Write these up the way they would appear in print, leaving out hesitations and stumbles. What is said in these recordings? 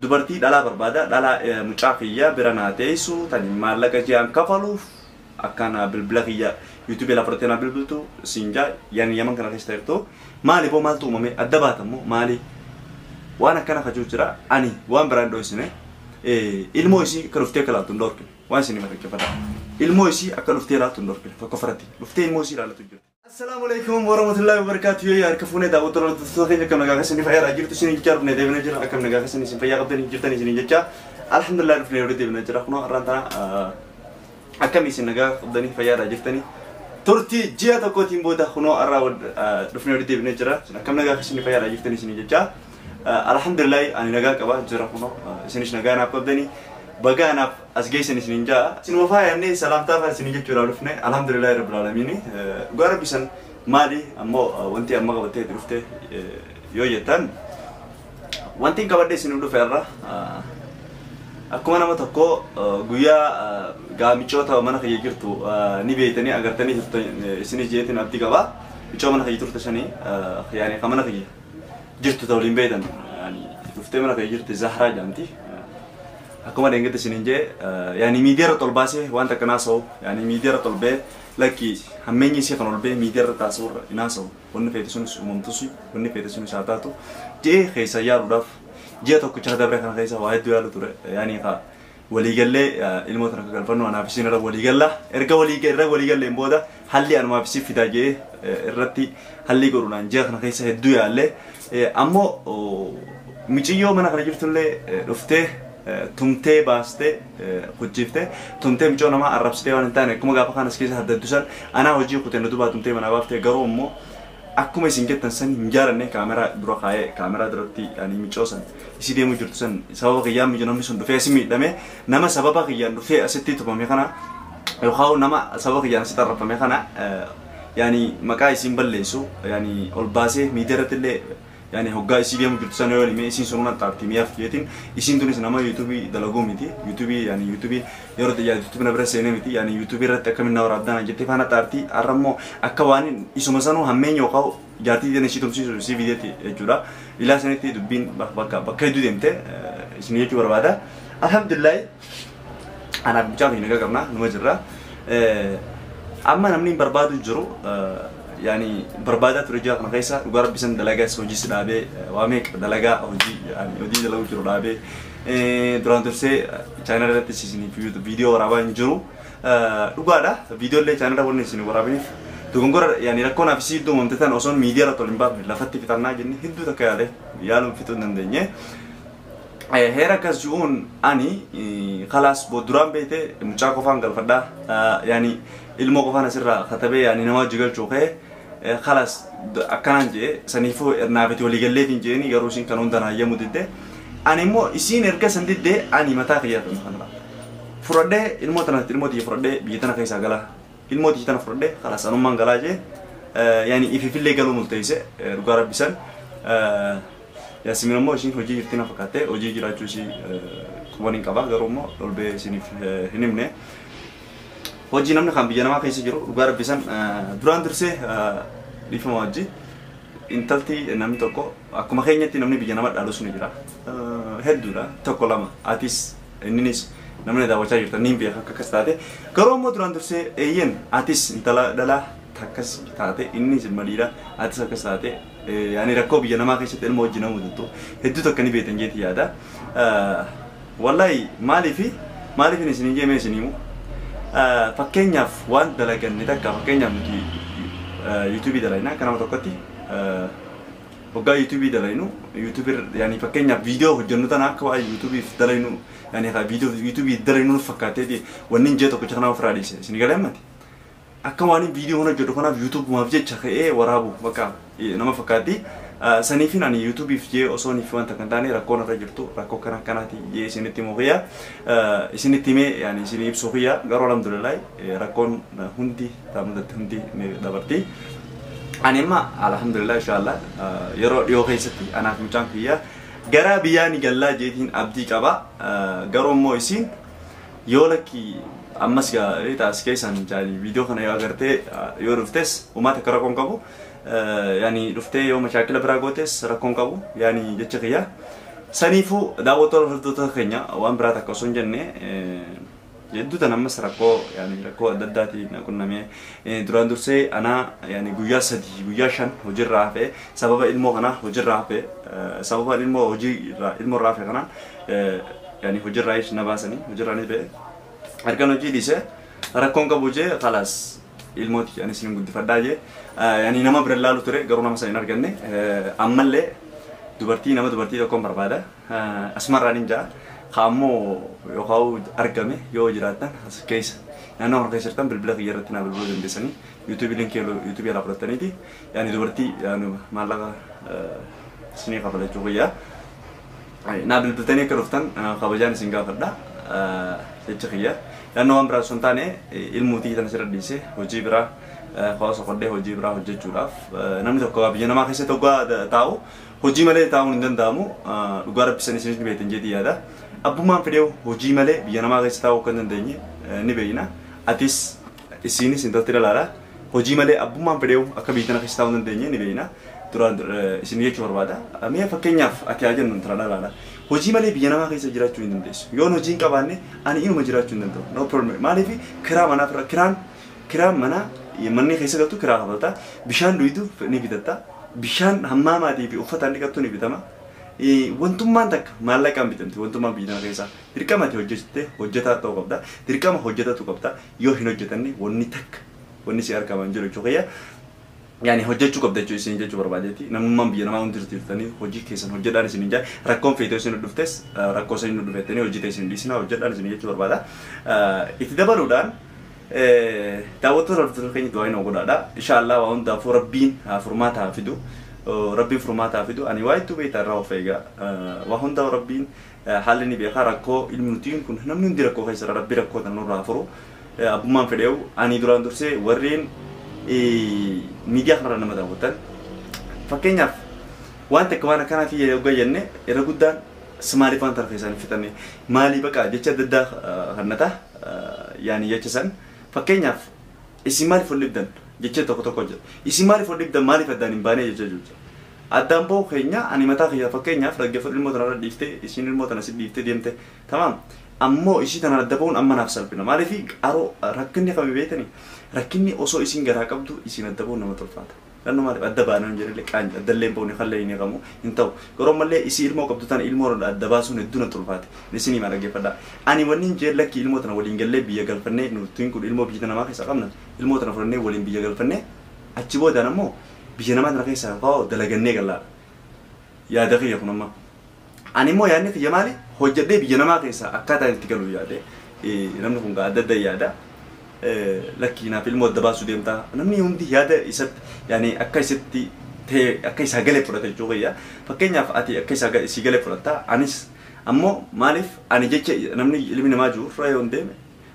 Dubartii dhalaa barbaada. Dhalaa mucaa kiyya bira naa teessu tani maallaqa ji'aan kafaluuf akkana bilbila kiyya yuutuubii laa fudhattee naa bilbiltu siin jaa. Yani Yaman kana keessa jirtu maali boo, maaltu uumame, adda baatammoo maali waan akkana kajuu jira. Ani waan biraan dho'isine, ilmoo isii akka dhuftee akka laattu hin dhorkine. Waan isin hima dhaggeeffadha. Ilmoo isii akka dhuftee laattu hin dhorkine. Tokko faratti dhuftee ilmoo isii ilaallatu jirti. Assalaamu alaikum warahmatullahi wabarakatuh. Yoo harka fuunee daawwattoota, hordoftoota keenya, akkam nagaa keessanii, fayyaa jirtu isin jechaa, dhufnee deebinee jira. Akkam nagaa keessanii, isin fayyaa qabdanii jirtan isin jechaa, alhamdulillah dhufnee yeroo deebinee jira. Kunoo har'aan tana akkam isin nagaa qabdanii, fayyaadhaa jirtanii? Turtii ji'a tokkootiin booda kunoo har'aa dhufnee yeroo deebinee jira. Akkam nagaa keessanii, fayyaadhaa jirtanii isin jechaa, alhamdulillah ani nagaa qaba jira. Kunoo isinis nagaa naaf qabdanii, bagaa naaf as geessan isinin jaa. Isinuma faayannee salaamtaa faa isin jechuudhaaf dhufne. Alhamdulillahi rabbil aalamiin. Dhugaa rabbi san maali ammoo wanti amma qabattee itti dhufte yoo jettan, wanti hin qabadhe isin dhufe irra akkuma nama tokko guyyaa gaamicoota mana kiyya jirtu ni beeytanii agartanii turtan isinis jeetin abdii qaba. Micoo mana kiyya turte sanii, yaani ka mana kiyya jirtu ta waliin beeytan, dhuftee mana kiyya jirti, Zahraa jedhamti. Akkuma deengatti isinin jee, yaani miidiyaa irratti ol baasee wanta akkanaa sa'u, yaani miidiyaa irratti ol ba'ee lakki hammeenyi isii kan ol ba'ee miidiyaa irratti haasa'u irra hin haasa'u, wanni feete sunis uumamtus, wanni feete sunis haa taatu jee keessa yaaluudhaaf ji'a tokkicha dabre kana keessa waa hedduu yaalu ture. Yaani ka waliigallee ilmoo tana galfannu anaaf isin irra waliigalla, erga irra waliigalleen booda halli anumaaf isin fidaa jee irratti hallii godhuudhaan ji'a kana keessa hedduu yaallee, ammoo miciyyoo mana kana jirtullee dhuftee tumtee baastee hojjiiftee, tumtee micoo namaa arrabsitee waan hin taane akkuma gaafa kanas keessa haddaddu san anaa hojii kutee nu dubaa tumtee manaa baaftee. Garuu immoo akkuma isin jettan san hin jaalanne. Kaameraa dura kaayee kaameraa duratti ani micoo san isii deemuu jirtu san sababa kiyyaan mijo namni sun dhufee asi miidhame, nama sababa kiyyaan dhufee asitti tumame kana yookaan nama sababa kiyyaan asitti arrabfame kana, yaani maqaa isiin balleessu, yaani ol baasee miidiyaa irratti illee, yaani hoggaa isii deemu jirtu sana yoo hime isiin sunuma xaarti mi'aaf jeetiin. Isiin tunis nama yuutuubii dalaguu miti, yuutuubii yaani yuutuubii yeroo yuutuubii na bira seenee miti, yaani yuutuubii irratti akkamiin na waraabdana jettee faana xaarti. Har'a immoo akka waan isuma sanuu hammeenya yookaan jaartii ta'an isii tumsiisu isii fideetti jechuudha. Ilaa sanitti dubbiin bakka bakka hedduu deemte isin jechuu barbaada. Alhamdulillahi anaaf mucaa fi nagaa qabna, numa jirra. Amma namni hin barbaadu jiru, yaani barbaadaa ture ji'a kana keessa. Dhugaa rabbi san dalagaa hojii si dhaabee, waa meeqa dalagaa hojii, yaani hojii dalaguu jiru dhaabee, duraan dursee chaanala irratti isiniif viidiyoo waraabaa hin jiru. Dhugaadha, viidiyoo illee chaanala wanni isin waraabiniif dogongora, yaani rakkoo naaf isii iddoo uumamte tan osoo miidiyaa irratti ol hin baafne lafatti fixannaa jenne hedduu takka yaale yaaluun fixuu hin dandeenye. Heera akkas ji'uun ani kalaas duraan beekte mucaa qofaan galfadhaa, yaani ilmoo qofaan asirraa katabee, yaani nama hojii galchuu ka'e, kalaas akkanaan jee saniifuu naafiti waliigalleetiin jeeni. Garuu isiin kan hundaan hayyamu didde. Ani immoo isiin erga san didde ani mataa kiyyaa kana fudhadhee ilmoo tana, ilmoo tiyya fudhadhee biyya tana keessaa galaa, ilmoo tiyya tana fudhadhee kalaas anummaan galaa jee, yaani ififillee galuu murteesse dhugaa rabbisan. Yaasmin immoo ishiin hojii jirti na fakkaatte, hojii jiraachuu ishii quban hin qaba, garuu immoo dholbee isiniif hin himne. Hojii namni kan biyya namaa keessa jiru dhugaa rabbisan duraan dursee dhiifama hojii intalti namni tokko akkuma keenyatti namni biyya nama dhaalus ni jira. Hedduudha, tokko lama, atis inninis namni daawwachaa jirtan niin beeka akka akkas taate. Garuu immoo duraan dursee eeyyen atis intala dhalaa akkas taate, innis ilma dhiiraa, atis akkas taate, yaani rakkoo biyya namaa keessatti ilma wajjin nama mudattu hedduu takka ni beektan jeeti yaada. Wallahi maaliifi maaliifin isin jeemee isin himu, fakkeenyaaf waan dalaganne takka, fakkeenyaaf nuti yuutuubii dalayna akka nama tokkotti, hoggaa yuutuubii dalaynu yuutuubii, yaani fakkeenyaaf viidiyoo hojjennu tana akka waan yuutuubiif dalaynu, yaani viidiyoo yuutuubii dalaynu nu fakkaateeti wanni hin jee tokkicha kana ofirraa dhiise isin galee ammati. Akka waan viidiyoo kana hojjedhu kanaaf yuutuubumaaf jecha ka'ee waraabu bakka nama fakkaatti. Saniifin ani yuutuubiif jee osoo niif wanta kan taane rakkoon irra jirtu rakkoo kana akkanaati jee isinitti himuu kiyya. Isinitti himee yaani isinii ibsuu kiyya. Garuu alhamdulillah rakkoon hundi mudatte hundi ni dabarti. Ani amma alhamdulillah inshallah yeroo dhiyoo keessatti anaaf mucaan kiyya gara biyyaa ni gallaa jeetiin abdii qaba. Garuu immoo isiin yoo lakki ammas taas keessan jaani viidiyoo kana yoo agartee yoo dhuftes uummata akka rakkoon qabu, yaani dhuftee yoo mashaakila biraa gootes rakkoon qabu, yaani jecha kiyya. Saniifuu daawwattoota hordoftoota keenya waan biraa takka osoo hin jenne hedduu tan ammas rakkoo yaani rakkoo adda addaatiin qunnamee duraan dursee anaa yaani guyyaa 3 guyyaa 5 hojiirraa hafee sababa ilmoo kanaa hojiirraa hafee sababa ilmoo hojii ilmoo irraa hafe kanaan yaani hojiirraa na baasanii hojiirraanis ba'e harkaan hojii dhiisee rakkoon qabu jee khalaas ilmooti ani isin guddifadhaa jee yaani nama bira laalu ture garuu nama sana hin arganne ammallee dubartii nama dubartii tokkoon barbaada asumarraan hin ja'a kaammoo yookaan argame yoo jiraattan as keessa naannoo kana keessa jirtan bilbila kiyya irratti naa bilbiluu dandeessanii yuutuubii linkii yuutuubii alaa fudhattaniiti yaani dubartii yaani maallaqa isinii kafalachuu kiyya naa bilbiltanii akka dhuftan kabajaan isin gaafadha jecha kiyya naannoo waan biraa osoo hin taane ilmuutii tan asirra dhiisee hojii biraa hawaasa qodhee hojii biraa hojjechuudhaaf namni tokko biyya namaa keessatti hoggaa taa'u hojii malee taa'uun hin danda'amu dhugaa rabbisan isinis ni beektan jeetii yaada. Abbummaan fedhee hojii malee biyya namaa keessa taa'uu akka hin dandeenye ni beekna. Atis isinis intalti dhalaadha. Hojii malee abbummaan fedhee akka biyya tana keessa taa'uu hin dandeenye ni beekna. Duraan isin jechuu barbaada. Mee fakkeenyaaf ati haa jennu intala dhalaadha. Hojii malee biyya namaa keessa jiraachuu hin dandeessu. Yoon hojii hin qabaanne ani inuma jiraachuu hin danda'u. No problem. Maaliif kiraa manaaf kiraan manaa manni keessa galtu kiraa kafalta. Bishaan dhugdu ni bitatta. Bishaan hammaamaatii fi uffataan dhiqattu ni bitama. Wantummaan takka maallaqaan bitamti wantummaan biyya tana keessaa dirqama ati hojjette hojjetaa ta'uu qabda dirqama hojjetatu qabda yoo hin hojjetanne wanni takka wanni si argaman jiru jechuu kiyya yaani hojjechuu qabda jechuu isin jechuu barbaadeeti namummaan biyya namaa hundi jirtanii hojii keessan hojjedhaan isin hin jaa rakkoon feetee isin dhuftes rakkoo isin dhufettanii hojii ta'e isin dhiisina hojjedhaan isin jechuu barbaada itti dabaluudhaan daawwattoota hordoftoota keenya du'aa hin godhaadha inshaallah waa hundaafuu rabbiin furmaata haa fidu rabbiin furmaata haa fidu ani waa hedduu beektaa irraa of eega waa hundaa rabbiin haalli ni beekaa rakkoo ilmi nutiin kun namni hundi rakkoo keessa rabbi rakkoo tan nurraa furu abbummaan fedheewu ani duraan dursee warreen miidiyaa kanarra nama daawwatan fakkeenyaaf waan takka waan akkanaa fi yoo jenne irra guddaan maaliif waan tana keessaan fixanne maalii baqa jecha adda addaa kannata yaani jecha san fakkeenyaaf isin maaliif ol dhibdan jecha tokko tokko jira isin maaliif ol dhibdan maaliif addaan hin baane jecha jecha addaan ba'u keenya ani mataa kiyya fakkeenyaaf dhaggeeffadhu ilmoo tanarra dhiiftee isin ilmoo tana si dhiiftee deemte tamaam ammoo ishii tana adda ba'uun amma naaf salphina maaliif aroo rakkinni kami beektanii rakkinni osoo isin garaa qabdu isin adda ba'uun nama tolfaata Lanno maaliif adda baanaan jedhee qaanyi addallee hin ba'u ni kallee hin qabu hin ta'u garuu ammallee isii ilmoo qabdu tana ilmoo adda baasuun hedduu na tolfaate isin hima dhaggeeffadha ani wanni hin jee lakki ilmoo tana waliin gallee biyya galfannee nutiin kun ilmoo biyya namaa keessa qabna ilmoo tana fudhannee waliin biyya galfannee achi boodaan ammoo biyya namaa tana keessa ka'oo dalagannee gallaadha yaada kiyya kun amma ani immoo yaadni kiyya maali hojjedhee biyya namaa keessa akkaataa itti galu yaade namni kun adda adda yaada lakki naaf ilmoo adda baasuu deemtaa namni hundi yaada isatti yaani akka isatti ta'e akka isaa galee fudhata jechuu kiyya fakkeenyaaf ati akka isaa isii galee fudhatta anis ammoo maaliif ani jecha namni ilmi namaa jiru irra yoo hin deeme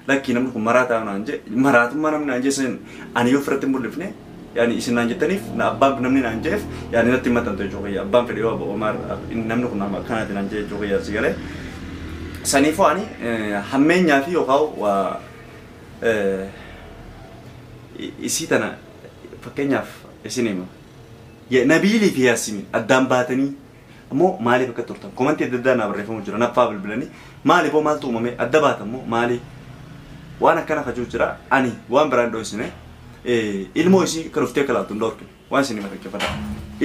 lakki namni kun maraataa naan jee maraatummaa namni naan jee san ani yoo ofirratti hin mul'ifne yaani isin naan jettaniif na abbaan namni naan jeef yaani natti hin maxxantu jechuu kiyya abbaan fedhe yoo Omar namni kun nama akkanaati naan jee jechuu kiyya si galee saniifuu ani hammeenyaa fi yookaan waa isii tana fakkeenyaaf isin hima Nabiilii fi Yaasimiin addaan baatanii ammoo maaliif akka turtan komantii adda addaa naa barreeffamu jira naffaa bilbilanii maaliif hoo maaltu uumame adda baatan moo maali waan akkana kajuu jira ani waan biraan dho'isine ilmoo isii akka dhuftee akka laattu hin dhorkine waan isin hima dhaggeeffadha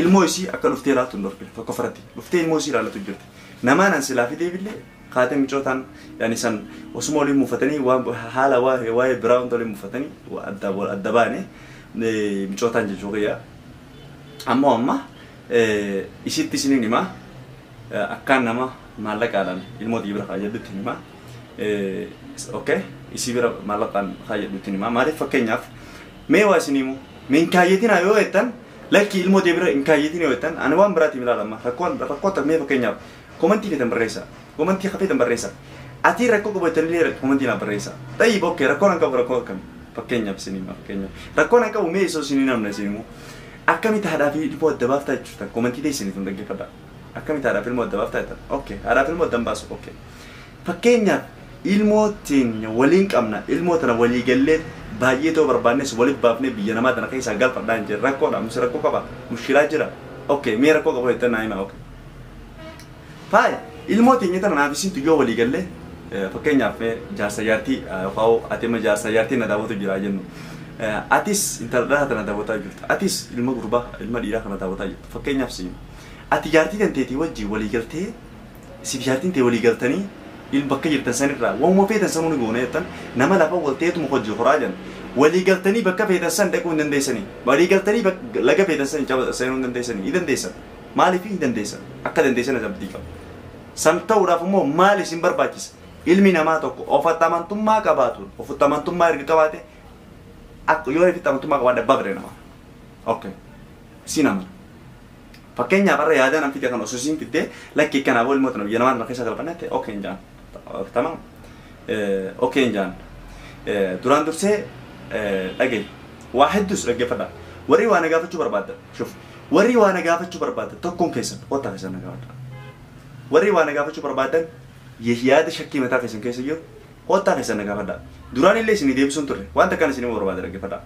ilmoo isii akka dhuftee laattu hin dhorkine tokko farratti dhuftee ilmoo isii ilaallatu jirti namaan an silaa fidee billee kaatee micootaan yaani san osuma waliin muufatanii waan haala waa'ee biraa wanta waliin muufatanii adda baane micootaan jechuu kiyya ammoo amma isitti isiniin hima akkaan nama maallaqaadhaan ilmoo bira kaayyadhutti hima okay isii bira maallaqaan kaayyadhutti hima maaliif fakkeenyaaf mee waa isin himu mee hin kaayyatinaa yoo jettan lakki ilmoo bira hin kaayyatin yoo jettan ani waan biraatiin ilaalama rakkoo mee fakkeenyaaf komantii feetan barreessa komantii hafeetan barreessa ati rakkoo qabatanii komantii naa barreessa tayyib okay rakkoo nan qabu rakkoo akkami fakkeenyaaf isin hima fakkeenyaaf rakkoo nan qabu mee isoo isin namna isin himu akkamitti haadhaa fi ilmoo adda baaftaa jechuudha komantii ta'e isiniif hin dhaggeeffadha akkamitti haadhaa fi ilmoo adda baaftaa jettan okay haadhaa fi ilmoo adda hin baasu okay fakkeenyaaf ilmoo teenya waliin qabna ilmoo tana walii gallee baay'ee ta'uu barbaannes waliif baafnee biyya namaa tana keessaa galfadhaa hin jirre rakkoodha musi rakkoo qaba mushkilaa jira okay mee rakkoo qabu jettan naa hima okay Faaya ilmoo teenya tana naaf isintu yoo walii galle fakkeenyaaf jaarsa jaartii yookaan ati amma jaarsa jaartii na daawwatu jira jennu. Atis intala dhalaa tana daawwataa jirtu. Atis ilma gurbaa ilma dhiiraa kana daawwataa jirtu. Fakkeenyaaf siin ati jaartii tanteetii wajjin walii galtee siif jaartiin ta'e walii galtanii ilma bakka jirtan sanirraa waanuma feetan sanuu ni goona jettan nama lafa walteetuma hojii horaa jenna. Walii galtanii bakka feetan san dhaquu hin dandeessanii. Walii galtanii laga feetan san seenuu hin dandeessanii. Ni dandeessan. Maaliif hin dandeessan? Akka dandeessan abdii qaba. San ta'uudhaaf immoo maal isin barbaachisa? Ilmi namaa tokko ofitti amantummaa qabaatu ofitti amantummaa erga qabaate akka yoo ofitti amantummaa qabaate babre nama. Okay. Siin amana. Fakkeenyaaf har'a yaadaan an fide kan osoo siin fiddee lakkii kanaaf ilmoo tana biyya namaa keessa galfanne ta'e okay hin jaan. Tamam. Okay hin jaan. Duraan dursee dhagaye. Waa hedduus dhaggeeffadha. Warri waa na gaafachuu barbaaddan. Shuf. Warri waa na gaafachuu barbaaddan tokkoon keessan kottaa keessan na gaafadha. Warri waa na gaafachuu barbaaddan yaada shakkii mataa keessan keessa jiru kottaa keessan na gaafadha. Duraan illee isinii deebisuu hin turre. Wanta kana isinii barbaada dhaggeeffadha.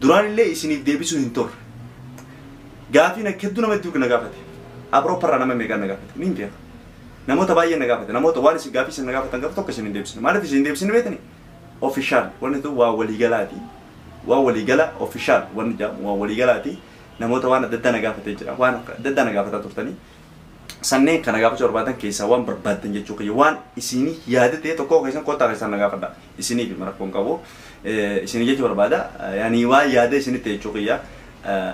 Duraan illee isiniif deebisuu hin turre. Gaafiin akka hedduu nama hedduu na gaafate. Awurooparraa nama meeqaan na gaafate? Ni beeka. Namoota baay'ee na gaafate. Namoota waan isin gaafii isin na gaafatan gaafa tokko isin hin deebisne. Maaliif isin hin deebisne beektanii? Official wanni tun waa waliigalaati. Waa waliigala official wanni jedhamu waa waliigalaati. Namoota waan adda addaa na gaafatee jira. Waan adda addaa na gaafataa turtanii. Sanneen kana gaafachuu barbaadan keessaa waan barbaaddan jechuu kiyya waan isinii yaada ta'e tokko keessan kottaa keessan na gaafadha. Isiniif rakkoon qabu. Isinii jechuu barbaada. Yaani waan yaada isinitti jechuu kiyya.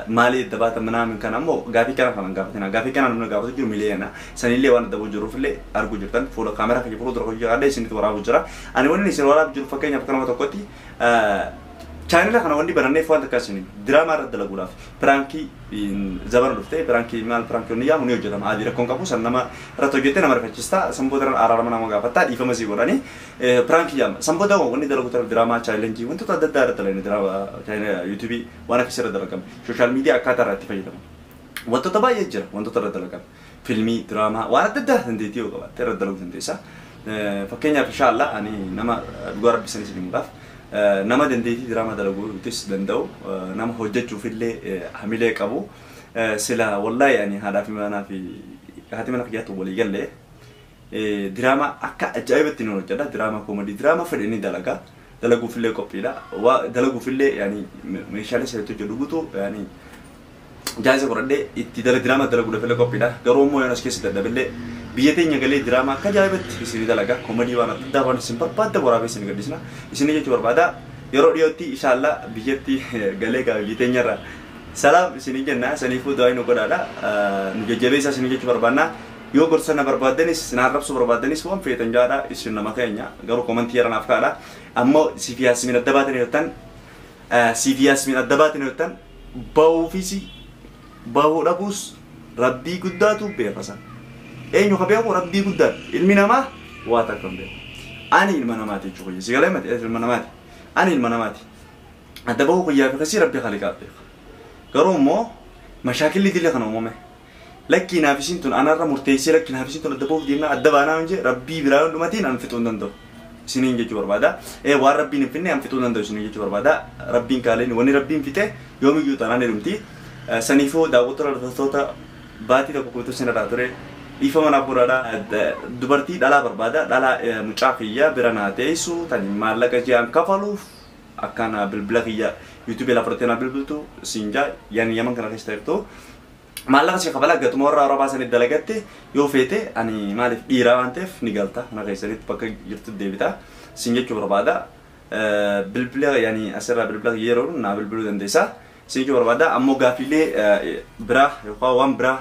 Maali adda baatan minaamin kana ammoo gaafii kana kanan gaafatina. Gaafii kana namni gaafatu jiru miliyoona. Sanillee waan adda jiruuf illee arguu jirtan fuula kaameraa kiyya fuula dura hojii adda isinitti waraabu jira. Ani wanni isin waraabu jiru fakkeenyaaf akka nama tokkotti chaanela kana wanni baranneef waan takka isin diraamaa irratti dalaguudhaaf piraankii zabana dhuftee piraankii maal piraankii inni yaamu ni hojjetama. Adii rakkoon qabu san nama irratti hojjettee nama rifachiista san booda araarama nama gaafatta dhiifama sii godhanii piraankii yaama. San booda wanni dalagu tara diraamaa chaalenjii wantoota adda addaa irratti dalagani diraamaa yuutuubii waan akkasii irra dalagama. Sooshaal miidiyaa akkaataa irratti fayyadamu. Wantoota baay'ee jira wantoota irra dalagama. Fiilmii diraamaa waan adda addaa dandeettii yoo qabaatte irra dalaguu dandeessa. Fakkeenyaaf inshaallah ani nama dhugaa rabbi sanis himuudhaaf nama dandeettii diraamaa dalaguutis danda'u nama hojjechuuf illee hamilee qabu sila wallaahi ani haadhaa fi manaa fi haati mana kiyyaatu walii galle diraamaa akka ajaa'ibatti ni hojjedha. Diraamaa koomadii diraamaa fedhe ni dalaga dalaguuf illee qophiidha. Dalaguuf illee yaani meeshaalee sirriitti hojjedhu guutuu yaani jaayisa godhadhee itti diraamaa dalaguudhaaf illee qophiidha. Garuu immoo yoon as keessa dadhabillee biyya teenya galee diraamaa akka ajaa'ibatti isinii dalaga. Koomadii waan adda addaa waan isin barbaadda waraabee isin gadhiisna. Isinii jechuu barbaada. Yeroo dhiyootti inshaallah biyyatti galee gaa biyya teenyarra salaam isinii jenna. Saniifuu du'aa nu godhaadha. Nu jajjabeessaa isinii jechuu barbaanna. Yoo gorsa na barbaaddanis isin arrabsuu barbaaddanis waan feetan jaadha isin nama keenya garuu koomantii yeroo naaf kaadha. Ammoo siif yaasmiin adda baatanii jettan siif yaasmiin adda baatanii jettan bahuufis bahuu dhabuus rabbii guddaatu beekasa. Eenyu ka beeku rabbii guddaadha. Ilmi namaa waa takka hin beeku. Ani ilma namaati jechuu kiyya. Si galee mati ilma namaati. Ani ilma namaati. Adda bahuu kiyyaa fi kasii rabbii khaliqaa beeka. Garuu immoo mashaakilli dille kana uumame. Lakkii naaf isin tun anarra murteessee lakkii naaf isin tun adda bahuuf deemna adda baanaa hin jee rabbii biraa dhumatiin an fixuu hin danda'u. Isiniin jechuu barbaada. Waan rabbiin hin finne an fixuu hin danda'u isiniin jechuu barbaada. Rabbiin kaaleen wanni rabbiin fixe yoomiyyuu taanaan heerumti. Saniifuu daawwattoota hordoftoota baatii tokko guutuu sinirraa ture. Dhiifama naaf godhaadha. Dubartii dhalaa barbaada. Dhalaa mucaa kiyya bira naa teessu tan maallaqa ji'aan kafaluuf akkana bilbila kiyya yuutuubii lafa fudhattee naa bilbiltu siin jaa yaani yaman kana keessa jirtu. Maallaqa si kafala gatuma warra Arabaa sanitti dalagatte yoo feete ani maaliif dhiiraa waan ta'eef ni galta kana keessanitti bakka jirtu deebita siin jechuu barbaada. Bilbila yaani asirraa bilbila yeroo naa bilbiluu dandeessa. Siin jechuu barbaada. Ammoo gaafiilee biraa yookaan waan biraa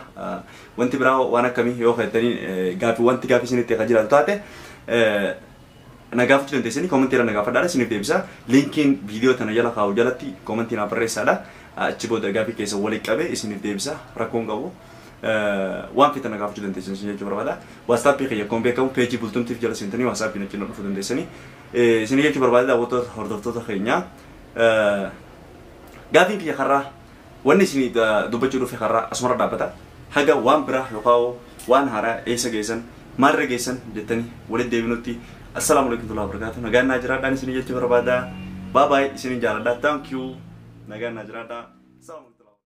wanti biraa waan akkamii yoo feetanii gaafii wanti gaafii isinitti akka jiraatu taate na gaafachuu dandeessanii koomantii irra na gaafadhaadha isiniif deebisa. Linkiin viidiyoo tana jala kaa'u jalatti koomantii naaf barreessaadha. Achi booda gaafii keessa walitti qabee isiniif deebisa rakkoon qabu. Waan feetan na gaafachuu dandeessan isin jechuu barbaada. Waasaappii kiyya akkuma beekamu peejii bultumtiif jala seentanii waasaappiin achi dhufuu dandeessanii. Isin jechuu barbaada daawwattoota hordoftoota keenyaa. Gaafiin kiyya karraa wanni isin dubbachuu dhufe karraa asumarra dhaabbata. Haga waan biraa yookaan waan haaraa eessa geessan maalirra geessan jettanii walitti deebinutti assalaamu alaikum warahmatullahi wabarakatuh. Nagaan naa jiraadhaan isin jechuu barbaada. Bye bye isin jaaladha. Thank you. Nagaan naa jiraadhaa. Assalamu alaikum.